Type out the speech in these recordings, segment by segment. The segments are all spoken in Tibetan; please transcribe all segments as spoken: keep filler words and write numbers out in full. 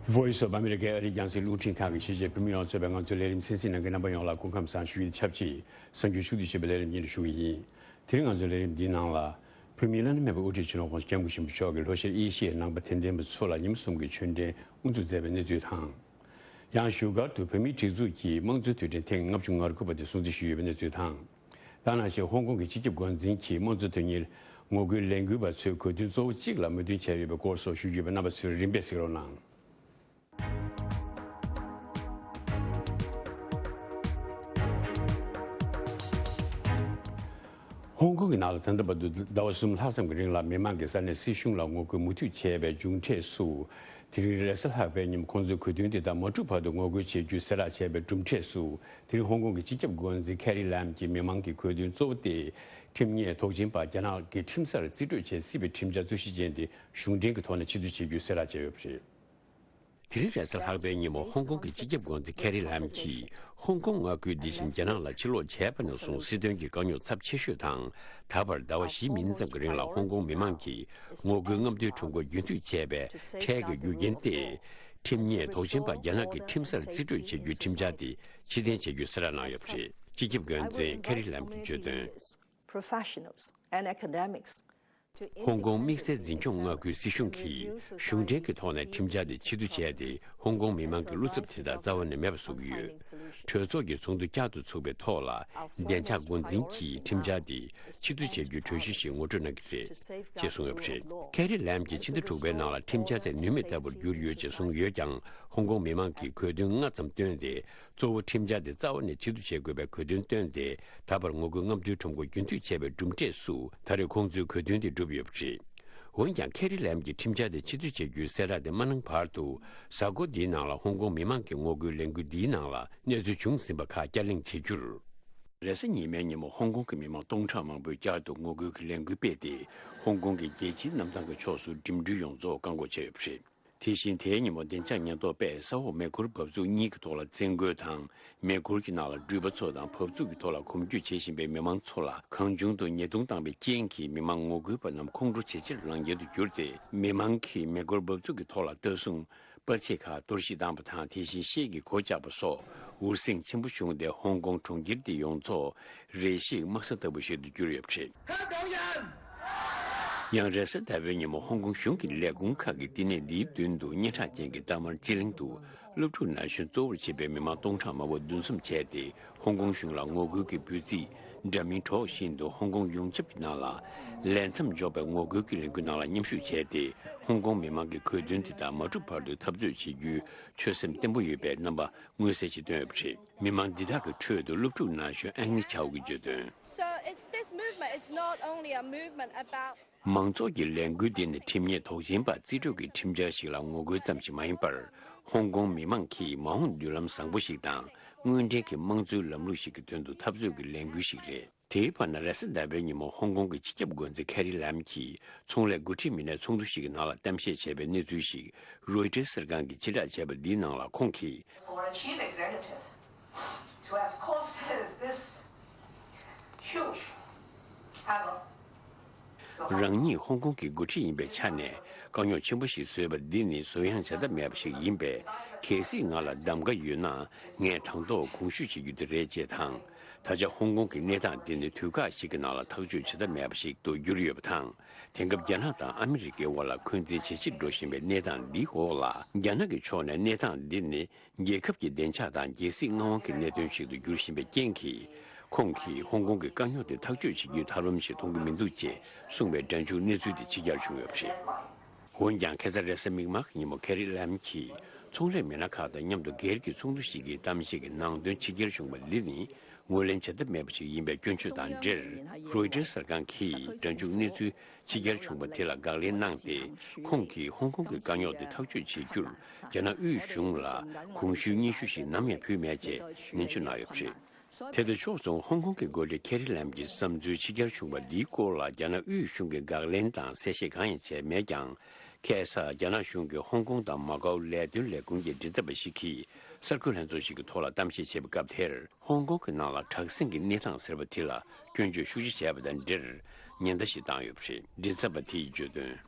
Voice of America ཨ་རིའི་རྒྱང་སྲིང་རླུང་འཕྲིན་ཁང་གི་གཞིས་བྱེས་བོད་མི་ཡོངས་གཙོས་པའི་ང་ཚོའི་ལས་རིམ་གསན་གཟིགས་གནང་མཁན་རྣམ་པ་ཡོངས་ལ་སྐུ་ཁམས་བཟང་ཞུ་ཡི། ཆབས་ཅིག་གསར་འགྱུར་ཕྱོགས་བསྡུས་ཞེས་པའི་ལས་རིམ་སྙན་སྒྲོན་ཞུ་གི་ཡིན། དེ་རིང་ང་ཚོའི་ལས་རིམ་འདིའི་ནང་ལ། བོད་མིའི་བླ་ན་མེད་པའི་དབུ་ཁྲིད་སྤྱི་ནོར་༸གོང་ས་༸སྐྱབས་མགོན་ཆེན་པོ་མཆོག་གིས་ལྷོ་ཤར་ཨེ་ཤི་ཡའི་ནང་པ་དད་ལྡན་པ་ཚོ་ལ་ཉིན་མོ་གསུམ་གྱི་ཆོས་འབྲེལ་དབུ་འཛུགས་མཛད་པའི་གནས་ཚུལ་དང་། ཡང་བཞུགས་སྒར་དུ་བོད་མིའི་སྒྲིག་འཛུགས་ཀྱི་དམངས་གཙོའི་དུས་དྲན་ཐེངས་ལྔ་བཅུ་ང་དགུ་པ་དེ་སྲུང་བརྩི་ཞུས་ཡོད་པའི་གནས་ཚུལ་དང་། ད་ནང་བཞིན་ཧོང་ཀོང་གི་སྤྱི་ཁྱབ་འགོ་འཛིན་གྱིས་དམངས་གཙོ་དོན་གཉེར་ངོ་རྒོལ་ལས་འགུལ་བ་ཚོས་གོ་དོན་གཙོ་བོ་གཅིག་ལ་མོས་མཐུན་བྱས་ཡོད་པའི་སྐོར་སོགས་ཞུ་རྒྱུ་ཡོད་པས། རྣམ་པ་ཚོས་རིམ་པས་གཟིགས་རོགས་གནང་། ཧོང་ཀོང་གི་ནང་ལ་ད་ལྟ་བར་དུ་ཟླ་བ་གསུམ་ལྷག་ཙམ་གྱི་རིང་ལ་མི་མང་གིས་ས་གནས་སྲིད་གཞུང་ལ་ངོ་རྒོལ་མུ་མཐུད་བྱས་པའི་མཇུག་འབྲས་སུ། དེ་རིང་རེས་གཟའ་ལྷག་པའི་ཉིན་མོ་ཁོང་ཚོའི་གོ་དོན་དེ་དག་མ་འགྲུབ་བར་དུ་ངོ་རྒོལ་བྱེད་རྒྱུའི་གསལ་བསྒྲགས་བྱས་པའི་གྲུབ་འབྲས་སུ། དེ་རིང་ཧོང་ཀོང་གི་སྤྱི་ཁྱབ་འགོ་འཛིན་ཁེ་རི་ལམ་གྱིས་མི་མང་གི་གོ་དོན་གཙོ་བོ་དེ། ཁྲིམས་ཉེས་དོགས་ཅན་པ་རྒྱ་ནག་གི་ཁྲིམས་སར་རྩིས་སྤྲོད་བྱེད་སྲིད་པའི་ཁྲིམས་འཆར་རྩོད་གཞི་ཅན་དེ་གཞུང་འབྲེལ་གྱི་ཐོག་ནས་ཕྱིར་བསྡུ་བྱེད་རྒྱུའི་གསལ་བསྒྲགས་བྱས་ཡོད་པ་རེད། དེ་རིང་རེས་གཟའ་ལྷག་པའི་ཉིན་མོ་ཧོང་ཀོང་གི་སྤྱི་ཁྱབ་འགོ་འཛིན་ཁེ་རི་ལམ་གྱིས་ཧོང་ཀོང་མངའ་ཁུལ་འདི་བཞིན་རྒྱ་ནག་ལ་ཕྱིར་སློག་བྱས་པ་ནས་བཟུང་སྲིད་དོན་གྱི་དཀའ་རྙོག་ཚབས་ཆེ་ཤོས་དང་། ད་བར་ཟླ་བ་བཞི་མིན་ཙམ་གྱི་རིང་ལ་ཧོང་ཀོང་མི་མང་གིས་ངོ་རྒོལ་རྔམ་སྟོན་ཁྲོམ་སྐོར་རྒྱུན་མཐུད་བྱས་པའི་ཁྲལ་གྱི་རྒྱུ་རྐྱེན་ཏེ། ཁྲིམས་ཉེས་དོགས་ཅན་པ་རྒྱ་ནག་གི་ཁྲིམས་སར་རྩིས་སྤྲོད་བྱེད་རྒྱུའི་ཁྲིམས་འཆར་དེ་ཕྱིར་འཐེན་བྱེད་རྒྱུའི་གསལ་བསྒྲགས་གནང་ཡོད་པ་རེད། སྤྱི་ཁྱབ་འགོ་འཛིན་ཁེ་རི་ལམ་གྱིས་བརྗོད་དོན། Professionals and academics to ཧོང་ཀོང་དམིགས་བསལ་འཛིན་སྐྱོང་མངའ་ཁུལ་སྲིད་གཞུང་གིས་གཞུང་འབྲེལ་གྱི་ཐོག་ནས་ཁྲིམས་འཆར་དེ་ཕྱིར་བསྡུ་བྱས་ཏེ། ཧོང་ཀོང་མི་མང་གི་བློ་འཚབ་དེ་དག་རྩ་བ་ནས་མེད་པ་བཟོ་གི་ཡོད། གྲོས་ཚོགས་ཀྱི་ཚོགས་འདུ་བསྐྱར་དུ་ཚུགས་པའི་ཐོག་ལ། བདེ་འཇགས་འགོ་འཛིན་གྱིས་ཁྲིམས་འཆར་དེ་ཕྱིར་བསྡུ་བྱ་རྒྱུའི་གྲོས་གཞི་ཞིག་ངོ་སྤྲོད་གནང་གི་རེད། ཅེས་གསུངས་ཡོད་པ་རེད། ཁེ་རི་ལམ་གྱིས་ཕྱི་ཟླ་དྲུག་པའི་ནང་ལ་ཁྲིམས་འཆར་དེ་ནུས་མེད་ལྟ་བུར་གྱུར་ཡོད་ཅེས་གསུངས་ཡོད་ཀྱང་། ཧོང་ཀོང་མི་མང་གིས་གོ་དོན་སྔ་ཙམ་བཏོན་ཏེ། གཙོ་བོ་ཁྲིམས་འཆར་དེ་རྩ་བ་ནས་ཕྱིར་བསྡུ་བྱེད་དགོས་པའི་གོ་དོན་བཏོན་ཏེ། ད་བར་ངོ་རྒོལ་རྔམ་སྟོན་ཁྲོམ་སྐོར་རྒྱུན་མཐུད་བྱས་པའི་གྲུབ་འབྲས་སུ། ད་རེས་ཁོང་ཚོའི་གོ་དོན་དེ་འགྲུབ་ཡོད་པ་རེད། འོན་ཀྱང་ཁེ་རི་ལམ་གྱིས་ཁྲིམས་འཆར་དེ་ཕྱིར་བསྡུ་བྱེད་རྒྱུའི་གསལ་བསྒྲགས་དེ་མ་གནང་བར་དུ། གཟའ་འཁོར་འདིའི་ནང་ལ་ཧོང་ཀོང་མི་མང་གིས་ངོ་རྒོལ་ལས་འགུལ་འདིའི་ནང་ལ་གནས་ཚུལ་བྱུང་ཟིན་པ་ཁག་བསྐྱར་གླེང་བྱེད་རྒྱུར། རེས་གཟའ་ཉི་མའི་ཉིན་མོ་ཧོང་ཀོང་གི་མི་མང་སྟོང་ཕྲག་མང་པོས་བསྐྱར་དུ་ངོ་རྒོལ་གྱི་ལས་འགུལ་སྤེལ་ཏེ། ཧོང་ཀོང་གི་རྒྱལ་སྤྱིའི་གནམ་ཐང་གི་ཕྱོགས་སུ་འགྲིམ་འགྲུལ་ཡོངས་རྫོགས་བཀག་འགོག་བྱས་ཡོད་པ་རེད། དེ་བཞིན་དེའི་ཉིན་མོ་བདེ་འཇགས་ཉེན་རྟོག་པས་ས་འོག་མེ་འཁོར་འབབ་ཚུགས་གཉིས་ཀྱི་ཐོག་ལ་བཙན་རྒོལ་དང་། མེ་འཁོར་གྱི་ནང་ལ་འགྲུལ་པ་ཚོ་དང་འབབ་ཚུགས་ཀྱི་ཐོག་ལ་གོམ་བགྲོད་བྱེད་བཞིན་པའི་མི་མང་ཚོ་ལ་གང་བྱུང་དུ་ཉེས་རྡུང་བཏང་བའི་རྐྱེན་གྱིས། མི་མང་ངོ་རྒོལ་པ་རྣམས་ཁོང་ཁྲོ་ཇེ་ཆེར་ལངས་ཉེན་དུ་གྱུར་ཏེ། མི་མང་གིས་མེ་འཁོར་འབབ་ཚུགས་ཀྱི་ཐོག་ལ་ལྟ་སྲུང་པར་ཆས་ཁག་གཏོར་བཤིག་བཏང་བ་དང་། དེ་བཞིན་ཤེལ་གྱི་སྒོ་བཅག་པ་སོགས་འུར་ཟིང་ཆེན་པོ་བྱུང་སྟེ། ཧོང་ཀོང་གྲོང་ཁྱེར་འདི་ཡོངས་རྫོགས་རེ་ཞིག་དམག་ས་ལྟ་བུ་ཞིག་ཏུ་གྱུར་ཡོད་པ་རེད། ཡང་རེས་གཟའ་ཟླ་བའི་ཉིན་མོ་ཧོང་ཀོང་གཞུང་གི་ལས་ཁུངས་ཁག་གི་བསྟི་གནས་འདིའི་མདུན་དུ་སྙན་གྲགས་ཅན་གྱི་རྟ་དམར་སྤྱི་གླིང་དུ་སློབ་ཕྲུག་ན་གཞོན་གཙོ་བོར་བྱེད་པའི་མི་མང་སྟོང་ཕྲག་མང་པོ་འདུ་འཛོམས་བྱས་ཏེ། ཧོང་ཀོང་གཞུང་ལ་ངོ་རྒོལ་གྱི་འབོད་ཚིག་འདྲ་མིན་སྒྲོག་བཞིན་དུ། ཧོང་ཀོང་ཡོངས་ཁྱབ་ཀྱི་ནང་ལ་ལས་མཚམས་འཇོག་པའི་ངོ་རྒོལ་གྱི་ལས་འགུལ་ནང་ལ་མཉམ་ཞུགས་བྱས་ཏེ། ཧོང་ཀོང་མི་མང་གི་གོ་དོན་དེ་དག་མ་འགྲུབ་བར་དུ་འཐབ་རྩོད་བྱེད་རྒྱུའི་ཆོད་སེམས་བརྟན་པོ་ཡོད་པའི་རྣམ་པ་མངོན་གསལ་ཞིག་བཏོན་ཡོད་པ་རེད། མི་མང་འདི་དག་གི་ཁྲོད་དུ་སློབ་ཕྲུག་ན་གཞོན་ཨན་ནི་ཆའོ་གིས་བརྗོད་དོན། So it's, this movement, it's not only a movement about མང་ཚོགས་ཀྱི་ལས་འགུལ་འདི་ནི་ཁྲིམས་ཉེས་དོགས་ཟིན་པ་རྩིས་སྤྲོད་ཀྱི་ཁྲིམས་འཆར་ཞིག་ལ་ངོ་རྒོལ་ཙམ་ཞིག་མ་ཡིན་པར། ཧོང་ཀོང་མི་མང་གིས་མ་འོངས་མདུན་ལམ་བཟང་པོ་ཞིག་དང་། དངོས་འབྲེལ་གྱི་དམངས་གཙོའི་ལམ་ལུགས་ཤིག་གི་དོན་དུ་འཐབ་རྩོད་ཀྱི་ལས་འགུལ་ཞིག་རེད། དེའི་བར་ན་རེས་གཟའ་ཟླ་བའི་ཉིན་མོ་ཧོང་ཀོང་གི་སྤྱི་ཁྱབ་འགོ་འཛིན་ཁེ་རི་ལམ་གྱིས་ཚོང་ལས་འགོ་ཁྲིད་མི་སྣའི་ཚོགས་འདུ་ཞིག་གི་ནང་ལ་གཏམ་བཤད་བྱས་པའི་གནས་ཚུལ་ཞིག་རོའི་ཊར་གསར་ཁང་གིས་ཕྱིར་བསྒྲགས་བྱས་པ་འདིའི་ནང་ལ་ཁོང་གིས། For a chief executive to have caused this huge havoc. རང་ཉིད་ཧོང་ཀོང་གི་འགོ་ཁྲིད་ཡིན་པའི་ཆ་ནས་དཀའ་རྙོག་ཆེན་པོ་ཞིག་བཟོས་པ་འདི་ནི་གཟུགས་ཡངས་བྱ་ཐབས་མེད་པ་ཞིག་ཡིན་པས། གལ་སྲིད་ང་ལ་གདམ་ག་ཡོད་ན། ངས་དང་ཐོག་གོང་ཞུ་བྱེད་རྒྱུ་དེ་རེད་ཅེས་དང་། ད་ཆ་ཧོང་ཀོང་གི་གནས་སྟངས་འདི་ནི་དུས་ཁག་ཞིག་གི་ནང་ལ་ཐག་གཅོད་བྱེད་ཐབས་མེད་པ་ཞིག་ཏུ་གྱུར་ཡོད་པ་དང་། དེང་སྐབས་རྒྱ་ནག་དང་ཨ་མི་རི་ཀའི་དབར་ལ་འཁོན་འཛིན་ཇེ་ཆེར་འགྲོ་བཞིན་པའི་གནས་སྟངས་འདིའི་འོག་ལ། རྒྱ་ནག་གི་ཕྱོགས་ནས་གནས་སྟངས་འདི་ནི་རྒྱལ་ཁབ་ཀྱི་བདེ་འཇགས་དང་རྒྱལ་སྲིད་མངའ་དབང་གི་གནད་དོན་ཞིག་ཏུ་འགྱུར་བཞིན་པའི་རྐྱེན་གྱིས། ཁོང་གིས་ཧོང་ཀོང་གི་དཀའ་རྙོག་དེ་ཐག་གཅོད་བྱེད་རྒྱུའི་ཐབས་ལམ་ཞིག་མཐོང་གི་མི་འདུག་ཅེས་གསུངས་པའི་སྒྲ་འཇུག་གནས་ཚུལ་དེ་ཕྱི་གྱར་བྱུང་ཡོད་པ་རེད། འོན་ཀྱང་ཁ་སང་རེས་གཟའ་མིག་དམར་གྱི་ཉིན་མོ་ཁེ་རི་ལམ་གྱིས་ཚོང་ལས་མི་སྣ་ཁག་དང་མཉམ་དུ་སྒེར་གྱི་ཚོགས་འདུ་ཞིག་གི་གཏམ་བཤད་ཀྱི་ནང་དོན་ཕྱི་གྱར་བྱུང་བ་འདི་ནི་ངོས་ལེན་བྱ་ཐབས་མེད་པ་ཞིག་ཡིན་པའི་སྐྱོན་བརྗོད་དང་འབྲེལ། རོའི་ཊར་གསར་ཁང་གིས་སྒྲ་འཇུག་གནས་ཚུལ་ཕྱི་གྱར་བྱུང་བ་དེ་ལ་དགག་ལན་གནང་སྟེ། ཁོང་གིས་ཧོང་ཀོང་གི་དཀའ་རྙོག་དེ་ཐག་གཅོད་བྱེད་རྒྱུར་རྒྱ་ནག་དབུས་གཞུང་ལ་གོང་ཞུའི་སྙན་ཞུ་ཞིག་ནམ་ཡང་ཕུལ་མེད་ཅེས་ནན་བརྗོད་གནང་ཡོད་པ་རེད། དེ་དང་ཕྱོགས་མཚུངས་ཧོང་ཀོང་གི་འགོ་ཁྲིད་ཁེ་རི་ལམ་གྱི་བསམ་ཚུལ་ཕྱི་གྱར་བྱུང་བ་འདིའི་སྐོར་ལ་རྒྱ་ནག་དབུས་གཞུང་གིས་དགག་ལན་དང་གསལ་བཤད་གང་ཡང་བྱས་མེད་ཀྱང་། ཁ་སང་རྒྱ་ནག་གཞུང་གི་ཧོང་ཀོང་དང་མ་ཀའོ་ལས་དོན་ལས་ཁུངས་ཀྱི་མགྲིན་ཚབ་པ་ཞིག་གིས་གསར་འགོད་ལྷན་ཚོགས་ཤིག་གི་ཐོག་ལ་གཏམ་བཤད་བྱས་པའི་སྐབས་དེར། ཧོང་ཀོང་གི་ནང་ལ་དྲག་ཟིང་གི་གནས་སྟངས་ཟེར་བ་དེ་ལ་སྐྱོན་བརྗོད་ཤུགས་ཆེ་བྱས་པ་དང་འབྲེལ་ཉེན་བརྡ་ཞིག་བཏང་ཡོད་པ་རེད། མགྲིན་ཚབ་པ་དེས་བརྗོད་དོན།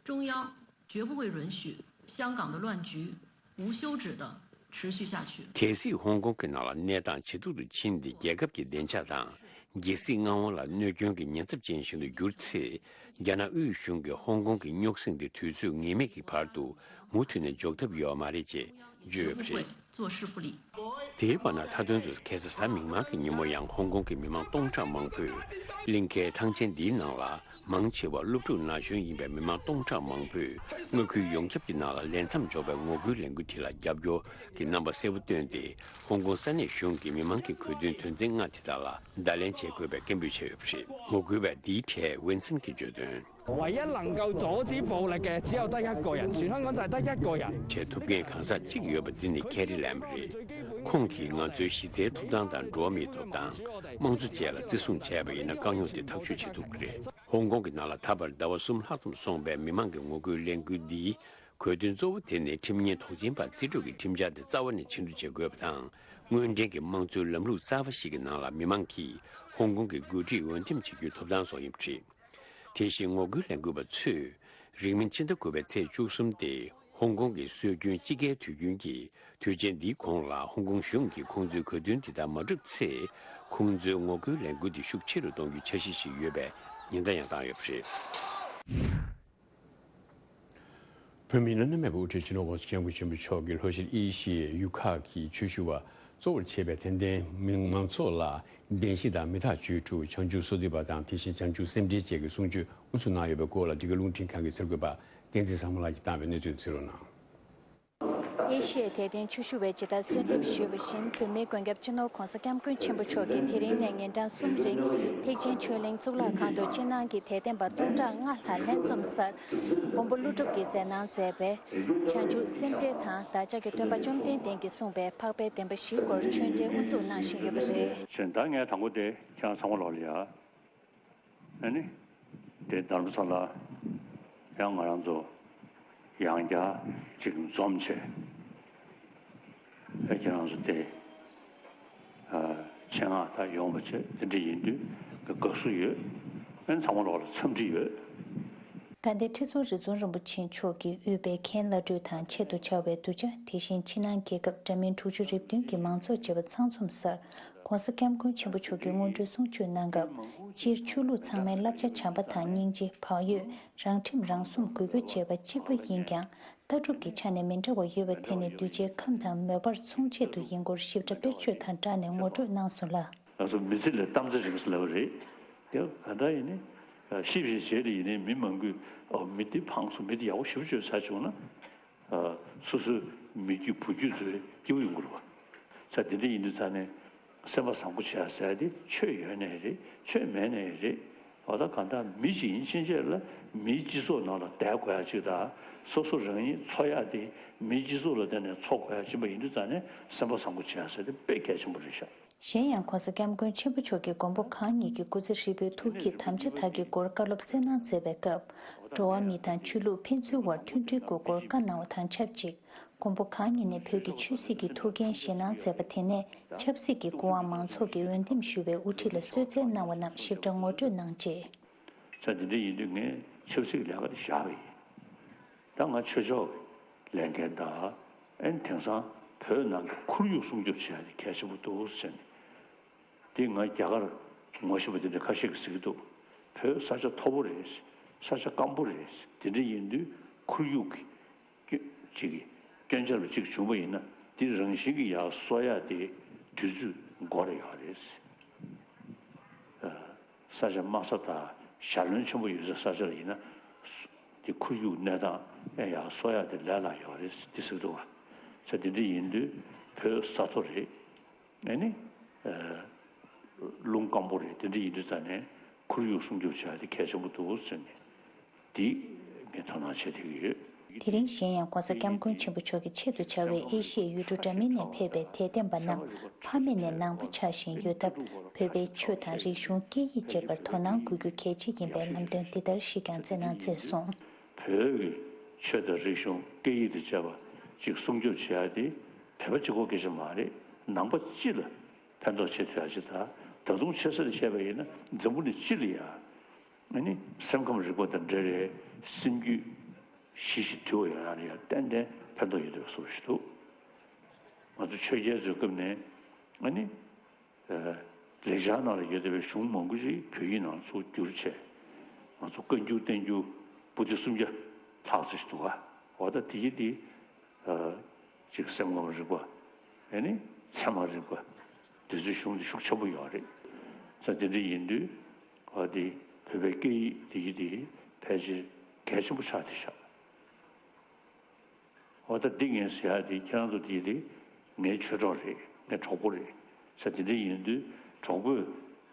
中央绝不会允许香港的乱局无休止的持续下去。གལ་སྲིད་ཧོང་ཀོང་གི་ནང་ལ་གནས་སྟངས་ཇེ་སྡུག་ཏུ་ཕྱིན་ཏེ། རྒྱལ་ཁབ་ཀྱི་བདེ་འཇགས་དང་རྒྱལ་སྲིད་མངའ་དབང་ལ་གནོད་སྐྱོན་གྱི་ཉེན་ཚབས་ཅན་ཞིག་ཏུ་གྱུར་ཚེ། རྒྱ་ནག་དབུས་གཞུང་གིས་ཧོང་ཀོང་གི་རྙོག་ཟིང་དེ་དུས་ཚོད་ངེས་མེད་ཀྱི་བར་དུ་མུ་མཐུད་ནས་འཇོག་ཐབས་ཡོད་མ་རེད་ཅེས་བརྗོད་ཡོད་པ་རེད། 做事不力། དེའི་བར་ན། མཐའ་དོན་དུ་ཁ་སང་གཟའ་མིག་དམར་གྱི་ཉིན་མོ་ཡང་ཧོང་ཀོང་གི་མི་མང་སྟོང་ཕྲག་མང་པོས་གླིང་ཁའི་ཐང་ཆེན་འདིའི་ནང་ལ། མང་ཆེ་བ་སློབ་ཕྲུག་ན་གཞོན་ཡིན་པའི་མི་མང་སྟོང་ཕྲག་མང་པོས་མངའ་ཁུལ་ཡོངས་ཁྱབ་ཀྱི་ནང་ལ་ལས་མཚམས་འཇོག་པའི་ངོ་རྒོལ་ལས་འགུལ་དེ་ལ་རྒྱབ་སྐྱོར་གྱི་རྣམ་པ་གསལ་པོ་བཏོན་ཏེ། ཧོང་ཀོང་ས་གནས་གཞུང་གིས་མི་མང་གི་དགོས་འདུན་དོན་ཚན་ལྔ་དེ་དག་ལ་བརྡ་ལན་བྱེད་དགོས་པའི་སྐད་འབོད་བྱས་ཡོད་པ་རེད། ངོ་རྒོལ་བ་འདིའི་གྲས་ཝིན་སན་གྱིས་བརྗོད་དོན། 唯一能夠阻止暴力嘅只有得一個人，全香港就係得一個人。 བྱེད་ཐུབ་མཁན་གང་ཟག་གཅིག་ཡོད་པ་འདི་ནི་ཁེ་རི་ལེམ་རེད། ཁོང་གིས་ང་ཚོའི་གཞི་རྩའི་ཐོབ་ཐང་དང་འགྲོ་བ་མིའི་ཐོབ་ཐང་། དམངས་གཙོ་བཅས་ལ་བརྩི་སྲུང་བྱས་པ་ཡིན་ན། དཀའ་རྙོག་དེ་ཐག་གཅོད་བྱེད་ཐུབ་ཀྱི་རེད། ཧོང་ཀོང་གི་ནང་ལ་ད་བར་ཟླ་བ་གསུམ་ལྷག་ཙམ་སོང་བའི་མི་མང་གི་ངོ་རྒོལ་ལས་འགུལ་འདིའི་དགོས་འདུན་གཙོ་བོ་དེ་ནི་ཁྲིམས་ཉེན་དོགས་ཅན་པ་རྩིས་སྤྲོད་ཀྱི་ཁྲིམས་འཆར་དེ་རྩ་བ་ནས་ཕྱིར་བསྡུ་བྱེད་དགོས་པ་དང་། དངོས་འབྲེལ་གྱི་དམངས་གཙོའི་ལམ་ལུགས་གསར་པ་ཞིག་གི་ནང་ལ་མི་མང་གིས་ཧོང་ཀོང་གི་འགོ་ཁྲིད་འོས་འདེམས་བྱེད་རྒྱུའི་ཐོབ་ཐང་སོགས་ཡིན་པ་རེད། དེ་བཞིན་ངོ་རྒོལ་ལས་འགུལ་བ་ཚོས་རིང་མིན་ཕྱི་ཟླ་དགུ་པའི་ཚེས་བཅུ་གསུམ་སྟེ། ཧོང་ཀོང་གི་སྲོལ་རྒྱུན་དཔྱིད་ཀའི་དུས་རྒྱུན་གྱི་དུས་ཆེན་འདིའི་གོང་ལ། ཧོང་ཀོང་གཞུང་གིས་ཁོང་ཚོའི་དགོས་འདུན་དེ་དག་མ་བསྒྲུབས་ཚེ། ཁོང་ཚོའི་ངོ་རྒོལ་ལས་འགུལ་དེ་ཤུགས་ཆེ་རུ་གཏོང་རྒྱུའི་འཆར་གཞི་ཞིག་ཡོད་པའི་ཉེན་བརྡ་ཡང་བཏང་ཡོད་པ་རེད། བོད་མིའི་སྒྲིག་འཛུགས་ཀྱི་དབུ་ཁྲིད་སྤྱི་ནོར་༸གོང་ས་༸སྐྱབས་མགོན་ཆེན་པོ་མཆོག་གིས་ལྷོ་ཤར་ཨེ་ཤི་ཡའི་ཡུལ་ཁག་གི་ཆོས་ཞུ་བ་གཙོ་བོར་བྱས་པའི་དད་ལྡན་མི་མང་ཚོགས་ལ་བདེན་བཞི་དང་མི་ཐག་གཅོད་དྲུག་བྱང་ཆུབ་བསོད་བདེ་བ་དང་། དེ་བཞིན་བྱང་ཆུབ་སེམས་འགྲེལ་བཅས་ཀྱི་གསུང་ཆོས་དབུ་འཛུགས་གནང་ཡོད་པའི་སྐོར་ལ། འདི་ག་རླུང་འཕྲིན་ཁང་གི་གསར་འགོད་པ་བསྟན་འཛིན་བཟང་མོ་ལགས་ཀྱིས་བཏང་བའི་གནས་ཚུལ་གཟིགས་རོགས་གནང་། ཨེ་ཤི་ཡའི་དད་ལྡན་ཆོས་ཞུ་བས་ཇི་ལྟར་གསོལ་འདེབས་ཞུས་པ་བཞིན། བོད་མིའི་མགོན་སྐྱབས་སྤྱི་ནོར་༸གོང་ས་༸སྐྱབས་མགོན་ཆེན་པོ་མཆོག་གིས་དེ་རིང་ནས་ཉིན་གྲངས་གསུམ་རིང་ཐེག་ཆེན་ཆོས་གླིང་གཙུག་ལག་ཁང་དུ་སྤྱིར་བཏང་གི་དད་ལྡན་པ་སྟོང་ཕྲག་ལྔ་ལྷག་ལྷན་འཛོམས་སར་མགོན་པོ་ཀླུ་སྒྲུབ་ཀྱིས་མཛད་གནང་མཛད་པའི་བྱང་ཆུབ་སེམས་འགྲེལ་དང་། བདག་ཅག་གི་སྟོན་པ་བཅོམ་ལྡན་འདས་ཀྱིས་གསུངས་པའི་འཕགས་པའི་བདེན་པ་བཞིའི་སྐོར་ཆོས་འབྲེལ་དབུ་འཛུགས་གནང་བཞིན་ཡོད་པ་རེད། ཞེས་ད་ངས་དང་པོ་དེ་ཁྱེད་རང་ཚང་མ་ལོག་ལ་ཡ། ཨ་ནི། དེ་དྷརམ་ས་ལ་ཡང་ང་རང་ཚོ་ཡང་བསྐྱར་ཅིག་འཛོམས་བྱས། ཨེ་ཁྱེད་རང་ཚོ་དེ་ཨ་ཆེད་མངགས་ད་ཡོང་བ་བྱས། དེ་འདྲ་ཡིན་དུས་དགའ་བསུ་ཡོད། ཨ་ནི་ཚང་མ་ལོག་ལ་འཚམས་འདྲི་ཡོད། དགའ་ལྡན་ཁྲི་ཟུར་རི་ཛོན་རིན་པོ་ཆེ་མཆོག་གིས་དབུས་པའི་མཁན་བླ་སྤྲུལ་དང་ཆེད་དུ་བཅར་བའི་གདུལ་བྱ། དེ་བཞིན་ཕྱི་ནང་རྒྱལ་ཁབ་འདྲ་མིན་དྲུག་ཅུ་རེ་བདུན་གྱི་མང་ཚོགས་བཅས་པ་ཚང་འཛོམས་སར་༸གོང་ས་༸སྐྱབས་མགོན་ཆེན་པོ་མཆོག་གིས་སྔོན་འགྲོའི་གསུང་ཆོས་གནང་སྐབས། སྤྱིར་ཆོས་ལུགས་ཚང་མའི་བསླབ་བྱ་བྱམས་པ་དང་། སྙིང་རྗེ། བག་ཡོད། རང་ཁྲིམས་རང་སྲུང་དགོས་རྒྱུ་བཅས་པ་གཅིག་པ་ཡིན་ཀྱང་། ལྟ་གྲུབ་ཀྱི་ཆ་ནས་མི་འདྲ་བ་ཡོད་པ་དེ་ནི་གདུལ་བྱའི་ཁམས་དང་མོས་པར་མཚུངས་ཆེད་དུ་ཡིན་སྐོར་ཞིབ་ཕྲ་དཔེར་བརྗོད་དང་སྦྲགས་ནས་ངོ་སྤྲོད་གནང་སོང་ལ། ང་ཚོ་མི་ཚེ་ལས་གཏམ་ཚེ་རིང་ཟེར་ལབ་པ་རེད། དེ་ག་འདྲ་ཡིན་ནའི་ཤི་བའི་རྗེས་ལ་ཡིན་ནའི་མི་མང་པོས་ཨོ་མི་འདི་ཕངས་སོང་། མི་འདི་ཡག་པོ་ཞེ་པོ་བྱས་ཟེར་བྱུང་ན། ཨ་སོ་སོའི་མི་རྒྱུད་བུ་རྒྱུད་ཚོའི་སྐྱིད་པོ་ཡོང་གི་རེད་བ། ས་དེ་འདྲ་ཡིན་དུས་ཙང་ནས་སེམས་པ་བཟང་པོ་བྱེད་ཡ་ཟེར་ཡ་དེ་ཆོས་ཡོད་ནའི་རེད། ཆོས་མེད་ནའི་རེད། འོ་ད་གང་ལྟར་མི་ཞིག་ཡིན་ཕྱིན་ཆད་ལ་མིའི་སྤྱི་ཚོགས་ནང་ལ་བསྡད་དགོས་ཡ་ཅིག་དང་། སོ་སོ་རང་ཉིད་འཚོ་ཡ་དེ་མིའི་སྤྱི་ཚོགས་ལ་བརྟེན་ནས་འཚོ་དགོས་ཡ་ཕྱིན་པ་ཡིན་དུས་ཙང་ནས་སེམས་པ་བཟང་པོ་བྱེད་ཡ་ཟེར་དེ་དཔེ་གལ་ཆེན་པོ་རེད་ཤག་གཞན་ཡང་༸གོང་ས་༸སྐྱབས་མགོན་ཆེན་པོ་མཆོག་གིས་མགོན་པོ་གང་ཉིད་ཀྱི་སྐུ་ཚེ་ཧྲིལ་པོའི་ཐུགས་བསྐྱེད་དམ་བཅའ་དག་གི་སྐོར་བཀའ་སློབ་སྩལ་གནང་མཛད་པའི་སྐབས། འགྲོ་བ་མི་དང་ཆོས་ལུགས་ཕན་ཚུན་དབར་མཐུན་སྒྲིལ་དགོས་སྐོར་བཀའ་གནང་བ་དང་ཆབས་ཅིག་མགོན་པོ་གང་ཉིད་ནས་བོད་ཀྱི་ཆོས་སྲིད་ཀྱི་ཐུགས་འགན་བཞེས་གནང་མཛད་པ་དེ་ནས་ཆབ་སྲིད་ཀྱི་སྐུ་དབང་མང་ཚོགས་ཀྱིས་འོས་འདེམས་ཞུ་བའི་དབུ་ཁྲིད་ལ་གསོལ་སྩལ་གནང་བ་རྣམས་ཞིབ་ཕྲ་ངོ་སྤྲོད་གནང་རྗེས། ས་དེ་འདྲ་ཡིན་དུས་ངས་ཆབ་སྲིད་ཀྱི་ལས་ཀ་དེ་བཞག་པ་ཡིན། ད་ང་ཆོས་ཕྱོགས་ཀྱི་ལས་འགན་དང་། ཨན་དེང་སང་བོད་ནང་གི་ཁོར་ཡུག་སྲུང་སྐྱོབ་བྱེད་ཡ་དེ་གལ་ཆེན་པོ་འདུག་ཟེར་ནས། དེ་ང་རྒྱ་གར་ངོ་ཤེས་པ་དེ་འདྲ་ཁ་ཤས་ཀྱིས་ཟེར་གྱི་འདུག་བོད་ས་ཆ་མཐོ་པོ་རེད། ས་ཆ་སྐམ་པོ་རེད། དེ་འདྲ་ཡིན་དུས་ཁོར་ཡུག་གི་སྐྱོན་ཅིག་གི་སྐྱོན་ཆ་རུ་གཅིག་བྱུང་བ་ཡིན་ན། དེ་རང་བཞིན་གྱིས་ཡར་གསོ་ཡ་དེ་དུས་ཚོད་འགོར་ཡོད་རེད། ས་ཆ་དམའ་ས་དང་ཞྭ་ལུང་ཆེན་པོ་ཡོད་ས་ས་ཆ་ལ་ཡིན་ན། དེ་ཁོར་ཡུག་གནས་སྟངས་ཨེ་ཡར་གསོ་ཡ་དེ་ལས་སླ་ཡོད་རེད་དེ་ཟེར་གྱི་འདུག་བ། ས་དེ་འདྲ་ཡིན་དུས་བོད་ས་མཐོ་རེད། ཨེ་ནི། ཨ། རླུང་སྐམ་པོ་རེད། དེ་འདྲ་ཡིན་དུས་ཙང་ནས་ཁོར་ཡུག་སྲུང་སྐྱོབ་བྱ་ཡ་དེ་གལ་ཆེན་པོ་འདུག་ཟེར་ནས་འདི་ངས་དོ་སྣང་བྱེད་བསྡད་ཀྱི་ཡོད། དེ་རིང་གཞན་ཡང་༸གོང་ས་༸སྐྱབས་མགོན་ཆེན་པོ་མཆོག་གི་ཆེད་དུ་བཅར་བའི་ཨེ་ཤི་ཡའི་ཡུལ་གྲུ་འདྲ་མིན་ནས་ཕེབས་པའི་དད་ལྡན་པ་རྣམས་ཕ་མེས་ནས་ནང་པ་ཆགས་བཞིན་ཡོད་སྟབས། བོད་པའི་ཆོས་དང་རིག་གཞུང་སྐད་ཡིག་བཅས་པར་དོ་སྣང་དགོས་རྒྱུ་གལ་ཆེ་ཡིན་པའི་ལམ་སྟོན་འདི་ལྟར་ཞིག་ཀྱང་སྩལ་གནང་མཛད་སོང་། བོད་ཀྱི་ཆོས་དང་རིག་གཞུང་སྐད་ཡིག་དང་བཅས་པ་ཅིག་སྲུང་སྐྱོབ་བྱེད་ཡ་དེ་བོད་པ་གཅིག་པོ་སྐད་ཆ་མ་རེད། ནང་པ་སྤྱི་ལ་ཕན་ཐོགས་བྱེད་ཐུབ་ཡ་ཅིག་དང་། ད་དུང་ཆེ་ས་ནས་བཤད་པ་ཡིན་ན་འཛམ་བུ་གླིང་སྤྱི་ལ་ཡ། ཨ་ནི་སེམས་ཁམས་རིག་པ་དང་འབྲེལ་བའི་སེམས་རྒྱུད་ གཞི་ཞིག་དུལ་བ་ཡོང་ཡ་ལ་ཡང་ཏན་ཏན་ཕན་ཐོགས་ཡོད་བསྡད་པའི་བཟོ་ཞིག་འདུག། ང་ཚོ་ཆོས་རྒྱལ་ཚོའི་སྐབས་ནས་ཨ་ནི། ལེགས་སྦྱར་ནང་ལ་ཡོད་བསྡད་པའི་གཞུང་མང་པོ་ཞིག་བོད་ཡིག་ནང་ཚུར་བསྒྱུར་བྱས། ང་ཚོ་བཀའ་འགྱུར་བསྟན་འགྱུར་པོ་ཏི་སུམ་བརྒྱ་ལྷག་ཙམ་ཞིག་འདུག་ག། འོ་ད་དེ་གི་དེ། ཅིག་སེམས་ཁམས་རིག་པ། ཨ་ནི་ཚད་མ་རིག་པ། འདི་ཚོའི་གཞུང་དེ་ཤུགས་ཆེན་པོ་ཡོད་རེད། ས་དེ་འདྲ་ཡིན་དུས། འོ་དེ་བོད་པའི་སྐད་ཡིག་དེ་གི་དེ་ཕལ་ཆེར་གལ་ཆེན་པོ་ཆགས་བསྡད་ཤག། འོ་ད་འདི་ངས་ཟེར་ཡག་དེ་ཁྱེད་རང་ཚོ་དེ་དེ་ངའི་ཆོས་གྲོགས་རེད། ངའི་གྲོགས་པོ་རེད། ས་དེ་འདྲ་ཡིན་དུས་གྲོགས་པོས་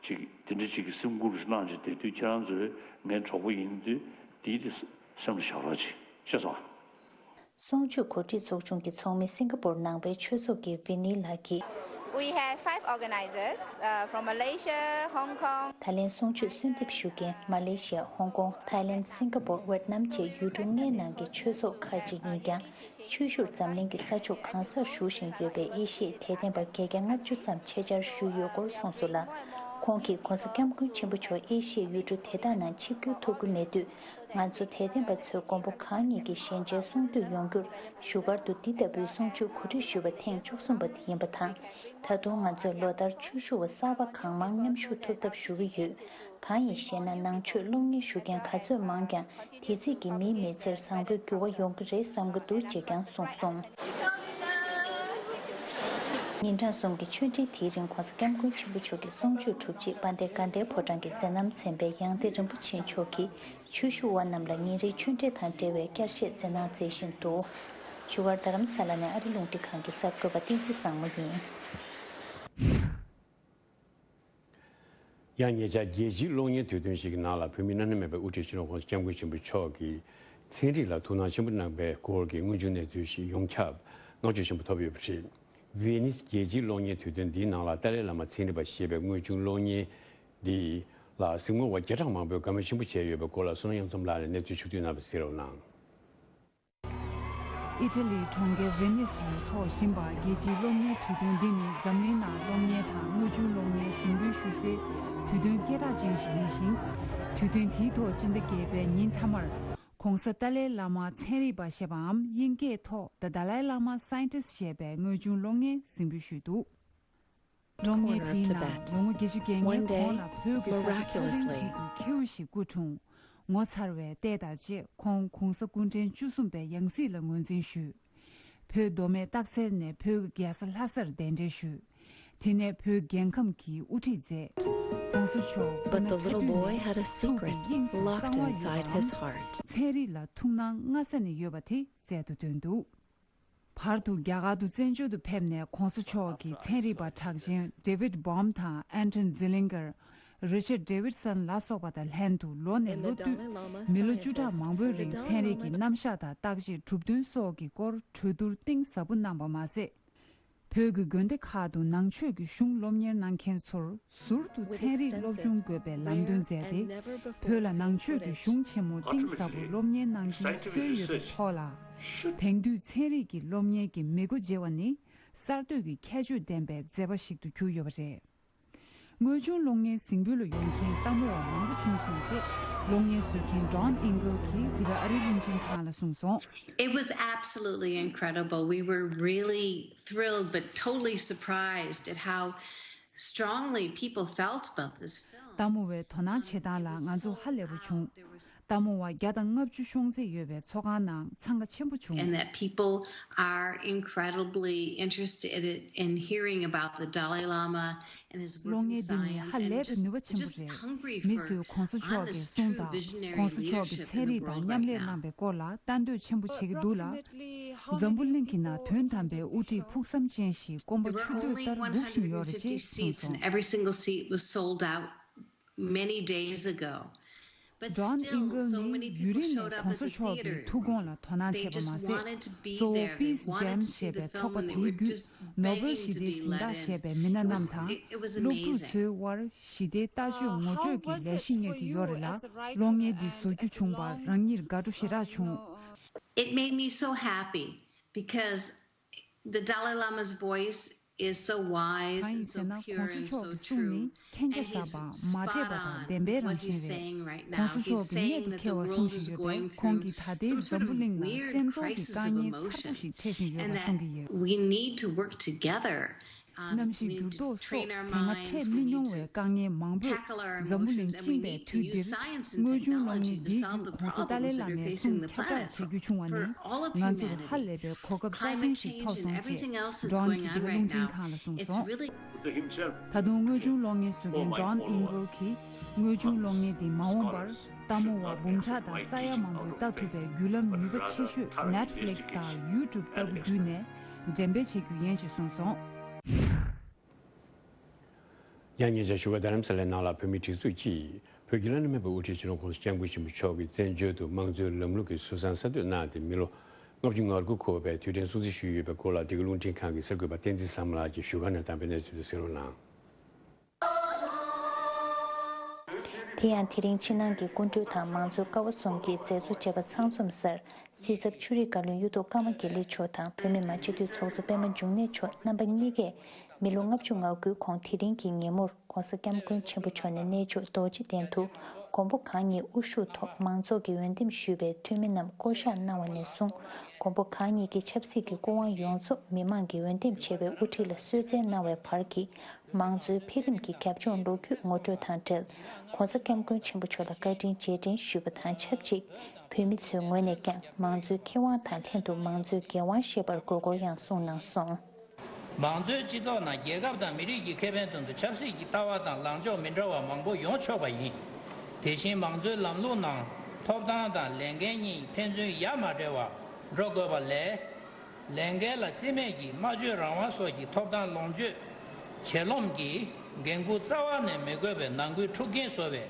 ཅིག་དེ་འདྲ་ཅིག་གི་སེམས་ཁུར་གནང་བྱས་བསྡད་དུས། ཁྱེད་རང་ཚོས་ངའི་གྲོགས་པོ་ཡིན་དུས་དེ་དེ་སེམས་ལ་བཞག་རོགས་གྱིས། ཤེས་སོང་ཨ། གསུང་ཆོས་གོ་སྒྲིག་ཚོགས་ཆུང་གི་ཚོགས་མི་སིང་ག་པོར་ནང་པའི་ཆོས་ཚོགས་ཀྱི་ཝི་ནི་ལགས་ཀྱིས། We have five organizers, uh, from Malaysia, Hong Kong. ད་ལན་གསུང་ཆོས་གསོལ་འདེབས་ཞུ་མཁན་མ་ལེ་ཤི་ཡ། ཧོང་ཀོང་། ཐའི་ལེན། སིང་ག་པོར། ཝེད་ནམ་བཅས་ཡུལ་གྲུ་ལྔའི་ནང་གི་ཆོས་ཚོགས་ཁག་ཅིག་ཡིན་ཀྱང་། ཆོས་ཞུར་འཛམ་གླིང་གི་ས་ཕྱོགས་གང་སར་བཞུགས་བཞིན་ཡོད་པའི་ཨེ་ཤི་ཡའི་དད་ལྡན་པ་བརྒྱད་བརྒྱ་ལྔ་བཅུ་ཙམ་ཆེད་བཅར་ཞུས་ཡོད་སྐོར་གསུངས་སོང་ལ། ཁོང་གིས་༸གོང་ས་༸སྐྱབས་མགོན་ཆེན་པོ་མཆོག་ཨེ་ཤི་ཡའི་ཡུལ་གྲུ་དེ་དག་ནང་ཆིབས་བསྒྱུར་ཐུབ་ཀྱི་མེད་དུས། ང་ཚོ་དད་ལྡན་པ་ཚོས་མགོན་པོ་གང་ཉིད་ཀྱི་ཞལ་མཇལ་གསུང་ཐོས་ཡོང་རྒྱུར་བཞུགས་སྒར་དུ་འདི་ལྟ་བུའི་གསུང་ཆོས་གོ་སྒྲིག་ཞུས་པ་ཐེངས་བཅུ་གསུམ་པ་དེ་ཡིན་པ་དང་། ད་དུང་ང་ཚོས་ལོ་ལྟར་ཆོས་ཞུ་བ་གསར་པ་གང་མང་མཉམ་ཞུགས་ཐུབ་ཐབས་ཞུ་གི་ཡོད། གང་ཡིན་ཞེ་ན། ནང་ཆོས་སློབ་གཉེར་ཞུ་མཁན་ག་ཚོད་མང་ཀྱང་། དེ་ཚིག་གི་མིའི་མི་ཚེར་བཟང་པོའི་འགྱུར་བ་ཡོང་གི་རེད་བསམ་གྱི་འདུག་ཅེས་ཀྱང་གསུངས་སོང་། ཉིན་གྲངས་གསུམ་གྱི་ཆོས་འབྲེལ་དེའི་རིང་༸གོང་ས་༸སྐྱབས་མགོན་ཆེན་པོ་མཆོག་གི་གསུང་ཆོས་གྲུབ་རྗེས། དཔལ་ལྡན་དགའ་ལྡན་ཕོ་བྲང་གི་མཛད་རྣམ་ཚན་པའི་ཡང་སྟེང་རིན་པོ་ཆེ་མཆོག་གིས་ཆོས་ཞུ་བ་རྣམས་ལ་ཉིན་རེའི་ཆོས་འབྲེལ་དང་འབྲེལ་བའི་བསྐྱར་བཤད་མཛད་གནང་མཛད་བཞིན་འདུག། བཞུགས་སྒར་རྡ་རམ་ས་ལ་ནས་ཨ་རི་རླུང་འཕྲིན་ཁང་གི་གསར་འགོད་པ་བསྟན་འཛིན་བཟང་མོ་ཡིན། ཡང་ཉེ་ཆར་རྒྱལ་སྤྱིའི་གློག་བརྙན་དུས་སྟོན་ཞིག་གི་ནང་ལ། བོད་མིའི་རྣམ་སྨིན་མེད་པའི་དབུ་ཁྲིད་སྤྱི་ནོར་༸གོང་ས་༸སྐྱབས་མགོན་ཆེན་པོ་མཆོག་གིས་ཚན་རིག་ལ་ཐུགས་སྣང་ཆེན་པོ་གནང་པའི་སྐོར་གྱི་དངོས་བྱུང་གནས་ཚུལ་ཞིག་ཡོངས་ཁྱབ་བསྔགས་བརྗོད་ཆེན་པོ་ཐོབ་ཡོད་པ་རེད། ཝེ་ནིས་རྒྱལ་སྤྱིའི་གློག་བརྙན་དུས་སྟོན་འདིའི་ནང་ལ་ཏཱ་ལའི་བླ་མ་ཚན་རིག་པ་ཞེས་པའི་དངོས་བྱུང་གློག་བརྙན་འདི་ལ་གཟིགས་མོ་བ་བརྒྱ་ཕྲག་མང་པོས་དགའ་མོས་ཆེན་པོ་བྱས་ཡོད་པའི་སྐོར་ལ། བསོད་ནམས་གཡང་འཛོམས་ལགས་ནས་གནས་ཚུལ་ཕྱོགས་བསྡུས་གནང་བ་གཟིགས་རོགས་གནང་། ཨི་ཊ་ལིའི་གྲོང་ཁྱེར་ཝེ་ནིས་རུ་འཚོགས་བཞིན་པ་རྒྱལ་སྤྱིའི་གློག་བརྙན་དུས་སྟོན་འདི་ནི་འཛམ་གླིང་ནང་གློག་བརྙན་དང་དངོས་བྱུང་གློག་བརྙན་གཟིགས་འབུལ་ཞུ་སའི་དུས་སྟོན་སྐད་གྲགས་ཅན་ཞིག་ཡིན་ཞིང་། དུས་སྟོན་དེའི་ཐོག་སྤྱི་ཟླ་བརྒྱད་པའི་ཉིན་མཐའ་མར། ༸གོང་ས་ཏཱ་ལའི་བླ་མ་ཚན་རིག་པ་ཞེས་པའམ། དབྱིན་སྐད་ཐོག The Dalai Lama Scientist ཞེས་པའི་དངོས་བྱུང་གློག་བརྙན་གཟིགས་འབུལ་ཞུས་འདུག། གློག་བརྙན་དེའི་ནང་ལོ་ངོ་བརྒྱད་ཅུ་གྱ་ལྔའི་གོང་ལ་བོད་ཀྱི་ས་ཆ་ཆུང་ཆུང་ཞིག་ཏུ་ཁྱེའུ་ཞིག་སྐུ་འཁྲུངས། ངོ་མཚར་བའི་ལྟས་དང་བཅས་ཁོང་༸གོང་ས་སྐུ་ཕྲེང་བཅུ་གསུམ་པའི་ཡང་སྲིད་ལ་ངོས་འཛིན་ཞུས། བོད་མདོ་སྨད་སྟག་འཚེར་ནས་བོད་ཀྱི་རྒྱལ་ས་ལྷ་སར་གདན་འདྲེན་ཞུས། དེ་ནས་བོད་རྒྱལ་ཁམས་ཀྱི་དབུ་ཁྲིད་མཛད། ༸གོང་ས་མཆོག་སྐུ་ན་ཕྲ་སྡོད་ནས་ཐུགས་ཀྱི་དབྱིངས་སུ་གསང་བ་ཡོད་པའམ། ཚན་རིག་ལ་ཐུགས་སྣང་སྔ་ས་ནས་ཡོད་པ་དེ་རྩལ་དུ་བཏོན་འདུག། བར་དུ་རྒྱ་གར་དུ་བཙན་བྱོལ་དུ་ཕེབས་ནས་༸གོང་ས་མཆོག་གི་ཚན་རིག་པ་གྲགས་ཅན་David Bohm དང་Anton Zeilinger། Richard Davidson ལ་སོགས་པ་དང་ལྷན་དུ་ལོ་ནས་ལོ་བསྟུད་མི་ལོ་བཅུ་ཕྲག་མང་པོའི་རིང་ཚན་རིག་གི་རྣམ་གཞག་དང་བརྟག་དཔྱད་གྲུབ་དོན་སོགས་ཀྱི་སྐོར་གྲོས་བསྡུར་གཏིང་ཟབ་པོ་གནང་པ་མ་ཟད། བོད་ཀྱི་དགོན་སྡེ་ཁག་ཏུ་ནང་ཆོས་ཀྱི་གཞུང་སློབ་གཉེར་གནང་མཁན་ཚོར་ཟུར་དུ་ཚན་རིག་སློབ་སྦྱོང་དགོས་པའི་ལམ་སྟོན་མཛད་དེ། བོད་ལ་ནང་ཆོས་ཀྱི་གཞུང་ཆེན་མོ་གཏིང་ཟབ་པོ་སློབ་གཉེར་གནང་རྒྱུའི་སྲོལ་ཡོད་པའི་ཐོག་ལ། དེང་དུས་ཚན་རིག་གི་སློབ་གཉེར་གྱི་མི་སྒོ་འབྱེད་པ་ནི་གསར་གཏོད་ཀྱི་ཁྱད་ཆོས་ལྡན་པའི་མཛད་པ་ཞིག་ཏུ་གྱུར་ཡོད་པ་རེད། དངོས་བྱུང་གློག་བརྙན་གཟིགས་འབུལ་ལ་ཡོང་མཁན་ལྟད་མོ་བ་མང་པོ་བྱུང་སོང་ཅེས་གློག་བརྙན་བཟོ་མཁན་Don Engle གྱིས་འདི་ག་ཨ་རིའི་རླུང་འཕྲིན་ཁང་ལ་གསུངས་སོང་། It was absolutely incredible. We were really thrilled but totally surprised at how strongly people felt about this film. ལྟད་མོ་བའི་དོ་སྣང་བྱེད་སྟངས་ལ་ང་ཚོ་ཧ་ལས་པོ་བྱུང་། ལྟད་མོ་བ་བརྒྱ་དང་ལྔ་བཅུ་ཤོང་ཚད་ཡོད་པའི་ཚོགས་ཁང་ནང་འཚང་ཁ་ཆེན་པོ་བྱུང་། And that people are incredibly interested in hearing about the Dalai Lama and his work in science and just hungry for understanding. གློག་བརྙན་འདི་ནི་ཧ་ལས་པའི་ནུས་པ་ཆེན་པོ་རེད། མི་ཚོས་༸གོང་ས་མཆོག་གི་གསུང་དང་༸གོང་ས་མཆོག་གི་ཚན་རིག་དང་མཉམ་ལས་གནང་པའི་སྐོར་ལ་ལྟ་འདོད་ཆེན་པོ་བྱེད་ཀྱི་འདུག་ལ། འཛམ་བུ་གླིང་གི་ནང་དོན་དམ་པའི་དབུ་ཁྲིད་ཕུགས་བསམ་ཅན་ཞིག་སྐོམ་པ་ཆུ་འདོད་ལྟར་སྦུག་བཞིན་ཡོད་རེད་ཅེས་གསུངས་སོང་། Every single seat was sold out many days ago. But Don still, Engle so many people showed up at the theater. ནི་ཡུན་རིང་ནས་༸གོང་ས་མཆོག་གི་ཐུགས་དགོངས་ལ་དོ་སྣང་བྱས་པ་མ་ཟད། གཙོ་བོ་Peace Jam ཞེས་པའི་ཚོགས་པ་དེའི་བརྒྱུད་ནོ་སྦེལ་ཞི་བདེའི་གཟེངས་རྟགས་བཞེས་པའི་མི་སྣ་རྣམས་དང་། སློབ་ཕྲུག་ཚོའི་དབར་ཞི་བདེའི་ལྟ་སྤྱོད་ངོ་སྤྲོད་ཀྱི་ལས་གཞི་གཉེར་གྱི་ཡོད་རེད་ལ། གློག་བརྙན་འདི་བཟོ་རྒྱུ་བྱུང་བར་རང་ཉིད་དགའ་སྤྲོ་ཞེ་དྲག་བྱུང་། It made me so happy because the Dalai Lama's voice is so wise and so pure and so true. And he's spot on what he's saying right now. He's saying that the world is going through some weird crisis of emotion, and that we need to work together. Um, we need to train our minds, we need to tackle our emotions, and we need to use science and technology to solve the problems that are facing the planet for all of humanity. Climate change and everything else that's going on right now, it's really ད་དུང་དངོས་བྱུང་གློག་བརྙན་བཟོ་མཁན་John Ingle གྱིས་དངོས་བྱུང་གློག་བརྙན་འདི་མ་འོངས་པར་ལྟད་མོ་བ་འབུམ་ཕྲག་དང་ས་ཡ་མང་པོས་ལྟ་ཐུབ་པའི་བརྒྱུད་ལམ་ནུས་པ་ཆེ་ཤོས་Netflix དང་YouTube ལྟ་བུ་བརྒྱུད་ནས་འགྲེམས་སྤེལ་བྱེད་རྒྱུ་ཡིན་ཞེས་གསུངས་སོང་། ཡང་ཉེ་ཆར་བཞུགས་སྒར་རྡ་རམ་ས་ལའི་ནང་ལ་བོད་མིའི་སྒྲིག་འཛུགས་ཀྱིས་བོད་ཀྱི་བླ་ན་མེད་པའི་དབུ་ཁྲིད་སྤྱི་ནོར་༸གོང་ས་༸སྐྱབས་མགོན་ཆེན་པོ་མཆོག་གི་བཙན་བྱོལ་དུ་དམངས་གཙོའི་ལམ་ལུགས་ཀྱི་ཟུར་བཟང་གསར་གཏོད་གནང་སྟེ་མི་ལོ་ལྔ་བཅུ་ང་དགུ་འཁོར་བའི་དུས་དྲན་སྲུང་བརྩི་ཞུས་ཡོད་པའི་སྐོར་ལ། འདི་ག་རླུང་འཕྲིན་ཁང་གི་གསར་འགོད་པ་བསྟན་འཛིན་བཟང་མོ་ལགས་ཀྱིས་བཞུགས་སྒར་ནས་བཏང་པའི་གནས་ཚུལ་དེ་གསན་རོགས་གནང་། དེ་ཡང་དེ་རིང་ཕྱི་ནང་གི་སྐུ་མགྲོན་དང་མང་གཙོའི་ཀ་བ་གསུམ་གྱི་མཛད་གཙོ་བཅས་པ་ཚང་འཛོམས་སར་སྲིད་ཚབ་ཆོས་རིག་བཀའ་བློན་གཡུ་ཐོག་ཀརྨ་དགེ་ལེགས་མཆོག་དང་བོད་མི་མང་སྤྱི་འཐུས་ཚོགས་གཙོ་པད་མ་འབྱུང་གནས་མཆོག་རྣམ་པ་གཉིས་ཀས་མི་ལོ་ལྔ་བཅུ་ང་དགུའི་གོང་དེ་རིང་གི་ཉིན་མོར་༸གོང་ས་༸སྐྱབས་མགོན་ཆེན་པོ་མཆོག་ནས་གནས་མཆོག་རྡོ་རྗེ་གདན་དུ་མགོན་པོ་གང་ཉིད་དབུ་བཞུགས་ཐོག་མང་ཚོགས་ཀྱིས་འོས་འདེམས་ཞུས་པའི་འཐུས་མི་རྣམས་བསྐོ་གཞག་གནང་བ་ནས་བཟུང་མགོན་པོ་གང་ཉིད་ཀྱི་ཆབ་སྲིད་ཀྱི་སྐུ་དབང་ཡོངས་རྫོགས་མི་མང་གིས་འོས་འདེམས་བྱས་པའི་དབུ་ཁྲིད་ལ་གསོལ་སྩལ་གནང་བའི་བར་གྱི་མང་གཙོའི་འཕེལ་རིམ་གྱི་རྒྱབ་ལྗོངས་ལོ་རྒྱུས་ངོ་སྤྲོད་དང་འབྲེལ། ༸གོང་ས་༸སྐྱབས་མགོན་ཆེན་པོ་མཆོག་ལ་བཀའ་དྲིན་རྗེས་དྲན་ཞུས་པ་དང་ཆབས་ཅིག་བོད་མི་ཚོའི་ངོས་ནས་ཀྱང་མང་གཙོའི་ཁེ་དབང་དང་ལྷན་དུ་མང་གཙོའི་འགན་དབང་བཞེས་པར་དགོས་སྐོར་ཡང་གསུངས་གནང་སོང་། མང་གཙོའི་སྤྱི་ཚོགས་ནང་རྒྱལ་ཁབ་དང་མི་རིགས་ཀྱི་ཁེ་ཕན་དོན་དུ་ཆབ་སྲིད་ཀྱི་ལྟ་བ་དང་ལངས་ཕྱོགས་མི་འདྲ་བ་མང་པོ་ཡོང་ཆོག་པ་ཡིན། དེ་བཞིན་མང་གཙོའི་ལམ་ལུགས་ནང་ཐོབ་ཐང་དང་ལས་འགན་གཉིས་ཕན་ཚུན་ཡ་མ་བྲལ་བར་འགྲོ་དགོས་པ་ལས། ལས་འགན་ལ་རྩིས་མེད་ཀྱིས་སྨྲ་བརྗོད་རང་དབང་སོགས་ཀྱི་ཐོབ་ཐང་ལོངས་སྤྱོད་བྱེད་ལོང་གི་འགན་འཁུར་རྩ་བ་ནས་མི་དགོས་པའི་ནང་ཁུལ་འཁྲུག་རྐྱེན་བཟོ་བའི་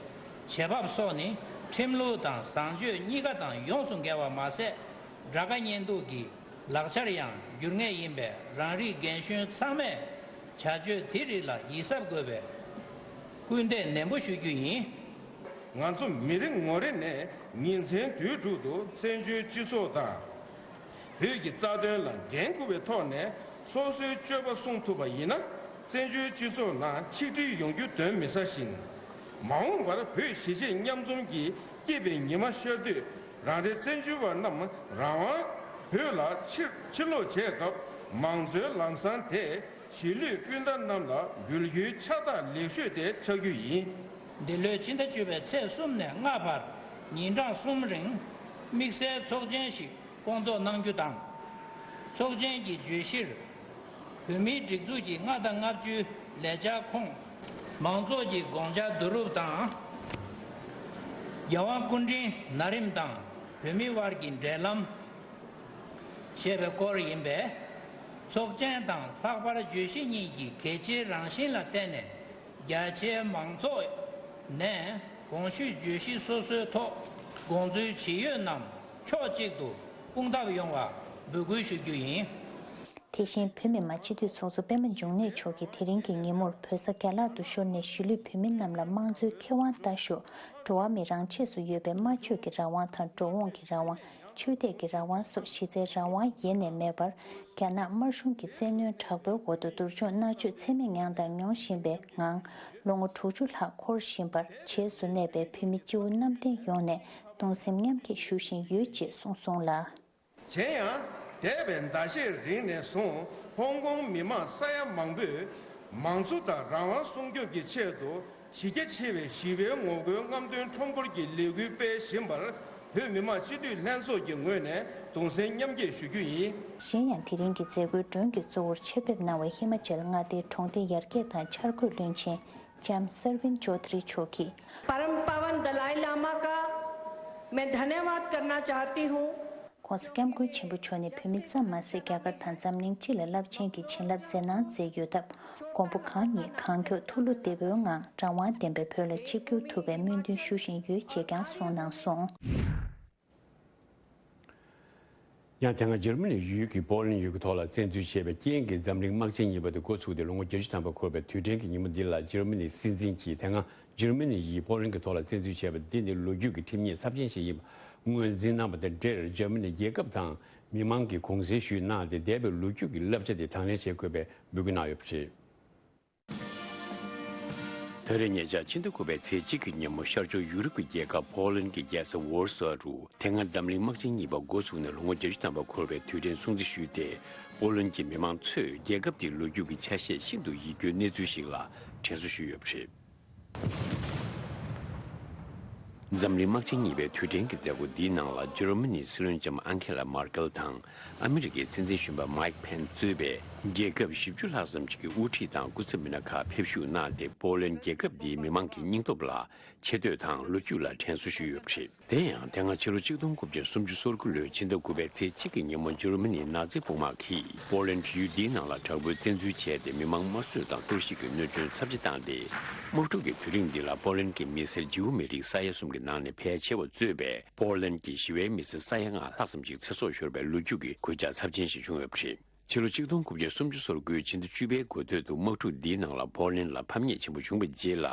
བྱེད་བབ་སོགས་ནི་ཁྲིམས་ལུགས་དང་བཟང་སྤྱོད་གཉིས་ཀ་དང་ཡོངས་སུ་འགལ་བ་མ་ཟད། དགྲ་དགའ་གཉེན་སྡུག་གི་ལག་ཆར་ཡང་འགྱུར་ངེས་ཡིན་པས། རང་རིགས་རྒན་གཞོན་ཚང་མས་བྱ་སྤྱོད་དེ་རིགས་ལ་ཡིད་གཟབ་དགོས་པའི་སྐུལ་འདེད་ནན་པོ་ཞུ་རྒྱུ་ཡིན། ང་ཚོ་མི་རེ་ངོ་རེ་ནས་ཉིན་མཚན་དུས་དྲུག་ཏུ་བཙན་བྱོལ་སྤྱི་ཚོགས་དང་། བོད་ཀྱི་རྩ་དོན་ལ་འགན་འཁུར་བའི་ཐོག་ནས་སོ་སོའི་སྤྱོད་པ་སྲུང་ཐུབ་པ་ཡིན་ན། བཙན་བྱོལ་སྤྱི་ཚོགས་ནང་ཆིག་སྒྲིལ་ཡོང་རྒྱུ་གདོན་མི་ཟ་ཞིང་། མ་འོངས་པར་བོད་གཞིས་བྱེས་མཉམ་འཛོམས་ཀྱི་སྐྱིད་པའི་ཉི་མ་ཤར་དུས། རང་རེ་བཙན་བྱོལ་བ་རྣམས་རང་དབང་བོད་ལ་ཕྱིར་ཕྱིར་ལོག་བྱས་སྐབས། མང་གཙོའི་ལམ་བཟང་དེ་གཞིས་ལུས་སྤུན་ཟླ་རྣམས་ལ་འབུལ་རྒྱུའི་ཕྱག་རྟགས་ལེགས་ཤོས་དེ་ཆགས་རྒྱུ་ཡིན། འདི་ལོའི་ཕྱི་ཟླ་བཅུ་པའི་ཚེས་གསུམ་ནས་ལྔ་བར་ཉིན་གྲངས་གསུམ་རིང་དམིགས་བསལ་ཚོགས་ཆེན་ཞིག་སྐོང་ཚོགས་གནང་རྒྱུ་དང་། ཚོགས་ཆེན་གྱི་བརྗོད་གཞིར། བོད་མིའི་སྒྲིག་འཛུགས་ཀྱི་ལྔ་དང་ལྔ་བཅུའི་ལས་འཆར་ཁོངས། མང་ཚོགས་ཀྱི་དགོངས་འཆར་བསྡུ་རུབ་དང་། རྒྱལ་དབང་སྐུ་ཕྲེང་ན་རིམ་དང་བོད་མི་དབར་གྱི་འབྲེལ་ལམ། ཞེས་པའི་སྐོར་ཡིན་པས། ཚོགས་ཆེན་དང་ལྷག་པར་བརྗོད་གཞི་གཉིས་ཀྱི་གལ་ཆེའི་རང་བཞིན་ལ་བརྟེན་ནས། རྒྱ་ཆེའི་མང་ཚོགས་ནས་གོང་ཞུས་བརྗོད་གཞི་སོ་སོའི་ཐོག་དགོངས་ཚུལ་ཇི་ཡོད་རྣམས་ཕྱོགས་གཅིག་ཏུ་སྤུངས་ཐབས་ཡོང་བ་འབོད་སྐུལ་ཞུ་རྒྱུ་ཡིན། དེ་བཞིན་བོད་མི་མང་སྤྱི་འཐུས་ཚོགས་གཙོ་པད་མ་འབྱུང་གནས་མཆོག་གིས་དེ་རིང་གི་ཉིན་མོར་བོད་ས་རྒྱ་ལག་ཏུ་ཤོར་ནས་གཞིས་ལུས་བོད་མི་རྣམས་ལ་དམངས་གཙོའི་ཁེ་དབང་ལྟ་ཞོག་འགྲོ་བ་མི་རང་ཆས་སུ་ཡོད་པའི་སྨྲ་བརྗོད་ཀྱི་རང་དབང་དང་འགྲོ་འོང་གི་རང་དབང་། ཆོས་དད་ཀྱི་རང་དབང་སོགས་གཞི་རྩའི་རང་དབང་ཡེ་ནས་མེད་པར། རྒྱ་ནག་དམར་གཞུང་གི་བཙན་གནོན་དྲག་པོའི་འོག་ཏུ་སྡུག་སྦྱོང་མནར་གཅོད་ཚད་མེད་མྱངས་དང་མྱོང་བཞིན་པའི་ངང་ལོ་ངོ་དྲུག་ཅུ་ལྷག་འཁོར་བཞིན་པར་བྱེས་སུ་གནས་པའི་བོད་མི་སྤྱི་བོ་གནམ་བསྟན་ཡོངས་ནས་གདུང་སེམས་མཉམ་སྐྱེད་ཞུ་བཞིན་ཡོད་ཅེས་གསུངས་སོང་ལ། གཞན་ཡང་། འདས་པའི་ཟླ་ཤས་རིང་ནས་བཟུང་ཧོང་ཀོང་མི་མང་ས་ཡ་མང་པོས་མང་གཙོ་དང་རང་དབང་སྲུང་སྐྱོབ་ཀྱི་ཆེད་དུ་གཞི་རྒྱ་ཆེ་བའི་ཞི་བའི་ངོ་རྒོལ་རྔམ་སྟོན་ཁྲོམ་སྐོར་གྱི་ལས་འགུལ་སྤེལ་བཞིན་པར། བོད་མི་མང་སྤྱི་འཐུས་ལྷན་ཚོགས་ཀྱི་ངོས་ནས་གདུང་སེམས་མཉམ་སྐྱེད་ཞུ་རྒྱུ་ཡིན། གཞན་ཡང་། དེ་རིང་གི་མཛད་སྒོའི་མགྲོན་གྱི་གཙོ་བོར་ཆེད་ཕེབས་གནང་བའི་ཧི་མ་ཅལ་མངའ་སྡེའི་གྲོང་སྡེ་ཡར་རྒྱས་དང་འཆར་འགོད་བློན་ཆེན་ལྕམ་སར་ཝིན་ཅོ་དྷ་རི་མཆོག་གིས། परम पावन दलाई लामा का मैं धन्यवाद करना चाहती हूँ। ༸གོང་ས་༸སྐྱབས་མགོན་ཆེན་པོ་མཆོག་ནི་བོད་མི་ཙམ་མ་ཟད། རྒྱ་གར་དང་འཛམ་གླིང་སྤྱི་ལ་རླབས་ཆེན་གྱི་བྱིན་རླབས་མཛད་གནང་མཛད་ཡོད་སྟབས། མགོན་པོ་གང་ཉིད་གང་མགྱོགས་ཐུགས་བློ་བདེ་པོའི་ངང་རང་དབང་ལྡན་པའི་བོད་ལ་ཆིབས་བསྒྱུར་ཐུབ་པའི་སྨོན་འདུན་ཞུ་བཞིན་ཡོད་ཅེས་ཀྱང་གསུངས་གནང་སོང་། ཡང་། དེ་སྔ་འཇར་མ་ནི་ཡུལ་གྱི་པོ་ལན་ཡུལ་གྱི་ཐོག་ལ་བཙན་འཛུལ་བྱས་པའི་རྐྱེན་གྱིས་འཛམ་གླིང་དམག་ཆེན་གཉིས་པ་དེ་འགོ་ཚུགས་ཏེ་ལོ་ངོ་བརྒྱད་ཅུ་ཐམ་པ་འཁོར་བའི་དུས་དྲན་གྱི་ཉིན་མོ་འདི་ལ། འཇར་མ་ནིའི་སྲིད་འཛིན་གྱིས་དེ་སྔ་འཇར་མ་ནི་ཡིས་པོ་ལན་གྱི་ཐོག་ལ་བཙན་འཛུལ་བྱས་པ་འདི་ནི་ལོ་རྒྱུས་ཀྱི་ཁྲིམས་ཉེས་ཚབས་ཆེན་ཞིག་ཡིན་པ་ངོས་འཛིན་གནང་བ་དང་འབྲེལ། འཇར་མ་ནི་རྒྱལ་ཁབ་དང་ མི་མང་གིས་དགོངས་སེལ་ཞུས་གནང་སྟེ། འདས་པའི་ལོ་རྒྱུས་ཀྱི་བསླབ་བྱ་དེ་དང་ལེན་བྱེད་དགོས་པའི་འབོད་སྐུལ་གནང་ཡོད་པ་རེད། ད་རེས་ཉེ་ཆར་ཕྱི་ཟླ་དགུ་པའི་ཚེས་གཅིག་གི་ཉིན་མོ། ཤར་ཕྱོགས་ཡུ་རོབ་ཀྱི་རྒྱལ་ཁབ་པོ་ལན་གྱི་རྒྱལ་ས་ཝོར་སོ་རུ། དེ་སྔ་འཛམ་གླིང་དམག་ཆེན་གཉིས་པ་འགོ་ཚུགས་ནས་ལོ་ངོ་བརྒྱད་ཅུ་ཐམ་པ་འཁོར་བའི་དུས་དྲན་སྲུང་བརྩི་ཞུས་ཏེ། པོ་ལན་གྱི་མི་མང་ཚོས་རྒྱལ་ཁབ་དེའི་ལོ་རྒྱུས་ཀྱི་ཆ་ཤས་ཤིན་ཏུ་ཡིད་སྐྱོའི་གནས་ཚུལ་ཞིག་ལ་དྲན་གསོ་ཞུས་ཡོད་པ་རེད། འཛམ་གླིང་དམག་ཆེན་གཉིས་པའི་དུས་དྲན་གྱི་མཛད་སྒོ་འདིའི་ནང་ལ། འཇར་མ་ནིའི་སྲིད་བློན་ལྕམ་ཨན་ཁེ་ལ་མར་ཀེལ་དང་། ཨ་མི་རི་ཀའི་སྲིད་འཛིན་གཞོན་པ་མའིག་ཕེན་གཙོས་པའི་རྒྱལ་ཁབ་བཞི་བཅུ་ལྷག་ཙམ་ཞིག་གི་དབུ་ཁྲིད་དང་སྐུ་ཚབ་མི་སྣ་ཁག་ཕེབས་ཞུགས་གནང་སྟེ། པོ་ལན་རྒྱལ་ཁབ་འདིའི་མི་མང་གི་སྙིང་སྟོབས་ལ་ཆེ་བསྟོད་དང་ལོ་རྒྱུས་ལ་དྲན་གསོ་ཞུས་ཡོད་པ་རེད། དེ་ཡང་དེ་སྔ་ཕྱི་ལོ་ཆིག་སྟོང་དགུ་བརྒྱ་སུམ་ཅུ་སོ་དགུ་ལོའི་ཕྱི་ཟླ་དགུ་པའི་ཚེས་གཅིག་གི་ཉིན་མོ། འཇར་མ་ནིའི་ནཱ་ཛི་དཔུང་དམག་གིས་པོ་ལན་ཡུལ་འདིའི་ནང་ལ་དྲག་པོའི་བཙན་འཛུལ་བྱས་ཏེ། མི་མང་དམར་གསོད་དང་གཏོར་བཤིག་གི་གནོད་སྐྱོན་ཚབས་ཆེ་བཏང་སྟེ། དམག་འཁྲུག་གི་དུས་རིང་འདི་ལ་པོ་ལན་གྱི་མི་སེར་བྱིའུ་མི་རིགས་ས་ཡ་གསུམ་གྱི་ནང་ནས་ཕལ་ཆེ་བ་གཙོས་པའི་པོ་ལན་གྱི་ཞི་བའི་མི་སེར་ས་ཡ་ལྔ་ལྷག་ཙམ་ཞིག་ཚེ་སྲོག་ཤོར་བའི་ལོ་རྒྱུས་ཀྱི་གོད་ཆག་ཚབས་ཆེན་ཞིག་བྱུང་ཡོད་པ་རེད། ཕྱི་ལོ་ཆིག་སྟོང་དགུ་བརྒྱ་སུམ་ཅུ་སོ་དགུའི་ཕྱི་ཟླ་བཅུ་པའི་འགོ་སྟོད་དུ། དམག་འཁྲུག་འདིའི་ནང་ལ་པོ་ལན་ལ་ཕམ་ཉེས་ཆེན་པོ་བྱུང་བའི་རྗེས་ལ།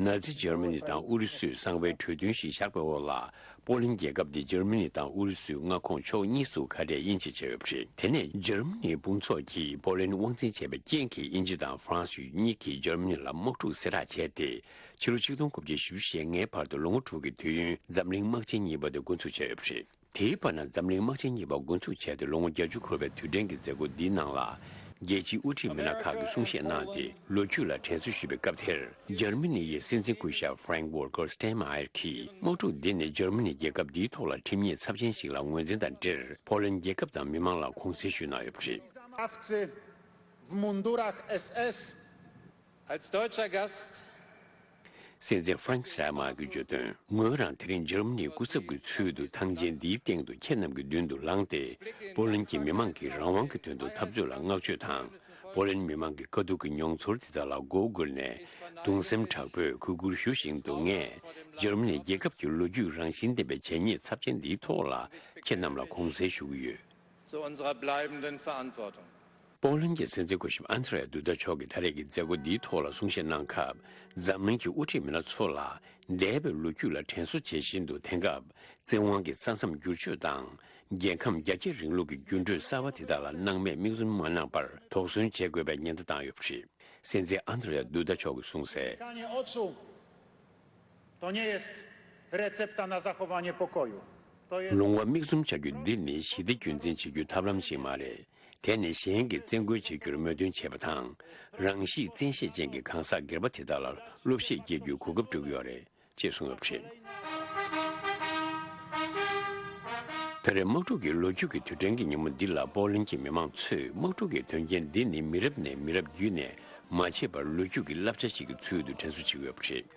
ནཱ་ཛི་འཇར་མ་ནི་དང་ཨུ་རུ་སུས་གསང་བའི་གྲོས་མཐུན་ཞིག་བཞག་པའི་འོག་ལ། པོ་ལན་རྒྱལ་ཁབ་འདི་འཇར་མ་ནི་དང་ཨུ་རུ་སུའི་མངའ་ཁོངས་ཕྱོགས་གཉིས་སུ་ཁ་བྲལ་དབྱེ་འབྱེད་བྱས་ཡོད་པ་རེད། དེ་ནས་འཇར་མ་ནིའི་དཔུང་ཚོགས་ཀྱིས་པོ་ལན་དབང་འཛིན་བྱས་པའི་རྐྱེན་གྱིས། དབྱིན་ཇི་དང་ཧྥ་རན་སི་གཉིས་ཀྱིས་འཇར་མ་ནི་ལ་དམག་འཁྲུག་གསལ་བསྒྲགས་བྱས་ཏེ། ཕྱི་ལོ་ཆིག་སྟོང་དགུ་བརྒྱ་བཞི་བཅུ་ཞེ་ལྔའི་བར་དུ་ལོ་ངོ་དྲུག་གི་དུས་ཡུན་འཛམ་གླིང་དམག་ཆེན་གཉིས་པ་དེ་འགོ་འཛུགས་བྱས་ཡོད་པ་རེད། དེའི་བར་ན་འཛམ་གླིང་དམག་ཆེན་གཉིས་པ་འགོ་འཛུགས་བྱས་ཏེ་ལོ་ངོ་བརྒྱད་ཅུ་འཁོར་བའི་དུས་དྲན་གྱི་མཛད་སྒོ་འདིའི་ནང་ལ། རྒྱལ་སྤྱིའི་དབུ་ཁྲིད་མི་སྣ་ཁག་གིས་གསུང་བཤད་གནང་སྟེ། ལོ་རྒྱུས་ལ་དྲན་གསོ་ཞུས་པའི་སྐབས་དེར། འཇར་མ་ནི་ཡི་སྲིད་འཛིན་སྐུ་ཞབས་ཧྥ་རེང་ཝོལ་ཀར་སྟན་མ་ཡེར་གྱིས། དམག་འཁྲུག་འདི་ནི་འཇར་མ་ནི་རྒྱལ་ཁབ་འདིའི་ཐོག་ལ་ཁྲིམས་ཉེས་ཚབས་ཆེན་ཞིག་ལ་ངོས་འཛིན་དང་འབྲེལ། པོ་ལན་རྒྱལ་ཁབ་དང་མི་མང་ལ་དགོངས་སེལ་ཞུས་གནང་ཡོད་པ་རེད། Krwawiznawcy w mundurach S S. Als deutscher Gast སྲིད་འཛིན་ཧྥ་རེང་སི་ཧྲེ་མ་གིས་བརྗོད་དོན། ངོས་རང་དེ་རིང་འཇར་མ་ནིའི་སྐུ་ཚབ་ཀྱི་ཚུལ་དུ་ཐང་ཆེན་འདིའི་སྟེང་དུ་ཁྱེད་རྣམས་ཀྱི་མདུན་དུ་ལངས་ཏེ། པོ་ལན་གྱི་མི་མང་གི་རང་དབང་གི་དོན་དུ་འཐབ་རྩོད་ལ་བསྔགས་བརྗོད་དང་། པོ་ལན་མི་མང་གི་དཀའ་སྡུག་གི་མྱོང་ཚོར་དེ་དག་ལ་མགོ་སྒུར་ནས། གདུང་སེམས་དྲག་པོས་གུས་བཀུར་ཞུ་བཞིན་དུ། ངས་འཇར་མ་ནི་རྒྱལ་ཁབ་ཀྱི་ལོ་རྒྱུས་རང་བཞིན་ལྡན་པའི་བྱས་ཉེས་ཚབས་ཆེན་འདིའི་ཐོག་ལ་ཁྱེད་རྣམས་ལ་དགོངས་སེལ་ཞུ་གི་ཡོད། Zu unserer bleibenden Verantwortung. པོ་ལན་གྱི་སྲིད་འཛིན་སྐུ་ཞབས་ཨན་དྲེ་ཡ་དུ་ད་མཆོག་གིས་ད་རེས་ཀྱི་མཛད་སྒོ་འདིའི་ཐོག་ལ་གསུང་བཤད་གནང་སྐབས། འཛམ་གླིང་གི་དབུ་ཁྲིད་མི་སྣ་ཚོ་ལ་འདས་པའི་ལོ་རྒྱུས་ལ་དྲན་གསོ་བྱེད་བཞིན་དུ། དེང་སྐབས་བཙན་དབང་གིས་ས་མཚམས་བསྒྱུར་བཅོས་དང་། རྒྱལ་ཁམས་རྒྱ་སྐྱེད་རིང་ལུགས་ཀྱི་འགྱུར་འགྲོས་གསར་པ་དེ་དག་ལ་སྣང་མེད་མིག་བཙུམ་མ་གནང་བར་དོགས་ཟོན་བྱེད་དགོས་པའི་ཉེན་བརྡ་བཏང་ཡོད་པ་རེད། སྲིད་འཛིན་ཨན་དྲེ་ཡ་དུ་ད་མཆོག་གིས་གསུངས་གསལ། Zamykanie oczu to nie jest recepta na zachowanie pokoju. To jest ལོང་བ་མིག་བཙུམ་བྱ་རྒྱུ་འདི་ནི་ཞི་བདེ་རྒྱུན་འཛིན་བྱེད་རྒྱུའི་ཐབས་ལམ་ཞིག་མ་རེད། དེ་ནི་གཞན་གྱིས་བཙན་རྒོལ་བྱེད་རྒྱུར་མོས་མཐུན་བྱེད་པ་དང་། རང་གཤིས་བཙན་ཤེད་ཅན་གྱི་གང་ཟག་སྒེར་པ་དེ་དག་ལ་བློ་ཕྱིས་སྐྱེ་རྒྱུའི་གོ་སྐབས་སྤྲོད་ཀྱི་ཡོད་རེད། ཅེས་གསུངས་ཡོད་པ་རེད། ད་རེས་དམག་འཁྲུག་གི་ལོ་རྒྱུས་ཀྱི་དུས་དྲན་གྱི་ཉིན་མོ་འདི་ལ་པོ་ལན་གྱི་མི་མང་ཚོས་དམག་འཁྲུག་གི་དོན་རྐྱེན་འདི་ནི་མི་རབས་ནས་མི་རབས་བརྒྱུད་ནས་མ་མཆིས་པར་ལོ་རྒྱུས་ཀྱི་བསླབ་བྱ་ཞིག་གི་ཚུལ་དུ་དྲན་གསོ་བྱེད་ཀྱི་ཡོད་པ་རེད།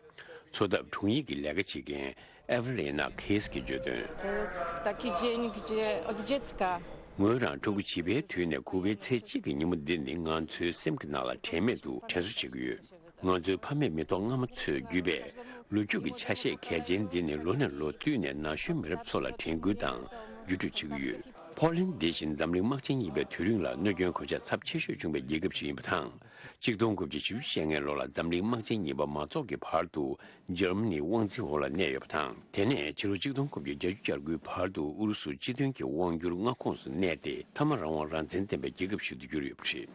འཚོ་ཐབས་དྲུང་ཡིག་གི་ལས་ཀ་བྱེད་མཁན་ཨེ་ཝེ་ལེ་ན་ཁེས་ཀྱིས་བརྗོད་དོན། To jest taki dzień, gdzie od dziecka ངོས་རང་ཕྲུ་གུ་བྱིས་པའི་དུས་ནས་གུག་པའི་ཚེ་གཅིག་གི་ཉིན་མོ་འདི་ནི་ང་ཚོའི་སེམས་ཀྱི་ནང་ལ་དྲན་མེད་དུ་དྲན་གསོ་བྱེད་ཀྱི་ཡོད། ང་ཚོའི་ཕ་མེས་མེ་ཏོག་མངར་མོ་ཚོས་བརྒྱུད་པའི་ལོ་རྒྱུས་ཀྱི་ཆ་ཤས་གལ་ཆེན་འདི་ནི་ལོ་ནས་ལོ་བསྟུད་ནས་ན་གཞོན་མི་རབས་ཚོ་ལ་དྲན་སྐུལ་དང་བརྒྱུད་སྤྲོད་བྱེད་ཀྱི་ཡོད། ཕོ་ལན་འདི་བཞིན་འཛམ་གླིང་དམག་ཆེན་གཉིས་པའི་དུས་རིང་ལ་གནོད་སྐྱོན་གོད་ཆག་ཚབས་ཆེ་ཤོས་བྱུང་བའི་རྒྱལ་ཁབ་ཞིག་ཡིན་པ་དང་། གཅིག་སྟོང་དགུ་བརྒྱ་བཞི་བཅུ་ཞེ་ལྔའི་ལོ་ལ་འཛམ་གླིང་དམག་ཆེན་གཉིས་པ་མ་རྫོགས་ཀྱི་བར་དུ་འཇར་མ་ནིའི་དབང་འཛིན་འོག་ལ་གནས་ཡོད་པ་དང་། དེ་ནས་ཕྱི་ལོ་གཅིག་སྟོང་དགུ་བརྒྱ་བརྒྱད་ཅུ་གྱ་དགུའི་བར་དུ་ཨུ་རུ་སུ་སྤྱི་མཐུན་གྱི་དབང་སྒྱུར་མངའ་ཁོངས་སུ་གནས་ཏེ། མཐའ་མ་རང་དབང་རང་བཙན་ལྡན་པའི་རྒྱལ་ཁབ་ཞིག་ཏུ་གྱུར་ཡོད་པ་རེད།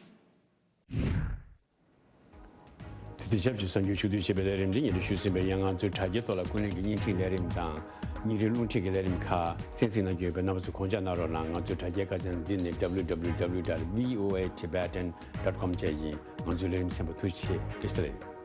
དེ་དང་ཆབས་ཅིག་གསར་འགྱུར་ཕྱོགས་བསྡུས་བྱས་པའི་ལས་རིམ་འདི་སྙན་སྒྲོན་ཞུས་ཟིན་པས། ཡང་ང་ཚོའི་དྲ་རྒྱའི་ཐོག་ལ་ཀུན་གླེང་གི་བརྙན་འཕྲིན་ལས་རིམ་དང་། ཉིན་རེའི་རླུང་འཕྲིན་གྱི་ལས་རིམ་ཁག་གསན་གཟིགས་གནང་རྒྱུ་ཡོད་པས། རྣམ་པ་ཚོས་དགོངས་འཇགས་གནང་རོགས་གནང་། ང་ཚོའི་དྲ་རྒྱའི་ཁ་བྱང་འདི་ནི་W W W dot V O A Tibetan dot com བཅས་ཡིན། ང་ཚོའི་ལས་རིམ་གསན་པར་ཐུགས་རྗེ་ཆེ། བཀྲ་ཤིས་བདེ་ལེགས།